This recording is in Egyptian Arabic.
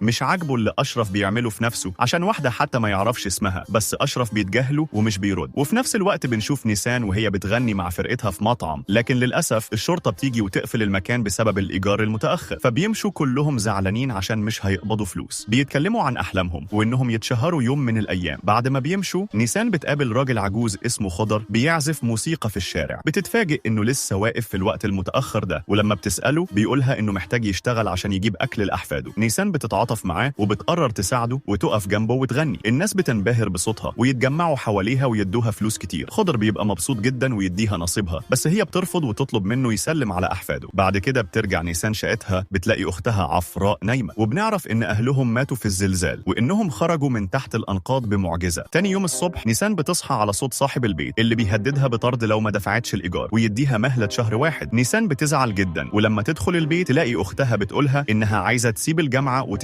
مش عاجبه اللي اشرف بيعمله في نفسه عشان واحدة حتى ما يعرفش اسمها، بس اشرف بيتجاهله ومش بيرد. وفي نفس الوقت بنشوف نيسان وهي بتغني مع فرقتها في مطعم، لكن للاسف الشرطة بتيجي وتقفل المكان بسبب الايجار المتاخر، فبيمشوا كلهم زعلانين عشان مش هيقبضوا فلوس. بيتكلموا عن احلامهم وانهم يتشهروا يوم من الايام. بعد ما بيمشوا نيسان بتقابل راجل عجوز اسمه خضر بيعزف موسيقى في الشارع. بتتفاجئ انه لسه واقف في الوقت المتاخر ده، ولما بتساله بيقولها انه محتاج يشتغل عشان يجيب اكل لاحفاده. نيسان بتتعاطف معاه وبتقرر تساعده وتقف جنبه وتغني. الناس بتنبهر بصوتها ويتجمعوا حواليها ويدوها فلوس كتير. خضر بيبقى مبسوط جدا ويديها نصيبها، بس هي بترفض وتطلب منه يسلم على احفاده. بعد كده بترجع نيسان شقتها، بتلاقي اختها عفراء نايمة، وبنعرف ان اهلهم ماتوا في الزلزال وانهم خرجوا من تحت الانقاض بمعجزه. تاني يوم الصبح نيسان بتصحى على صوت صاحب البيت اللي بيهددها بطرد لو ما دفعتش الايجار ويديها مهله شهر واحد. نيسان بتزعل جدا، ولما تدخل البيت تلاقي اختها بتقولها انها عايزه تسيب الجامعة وتشتغل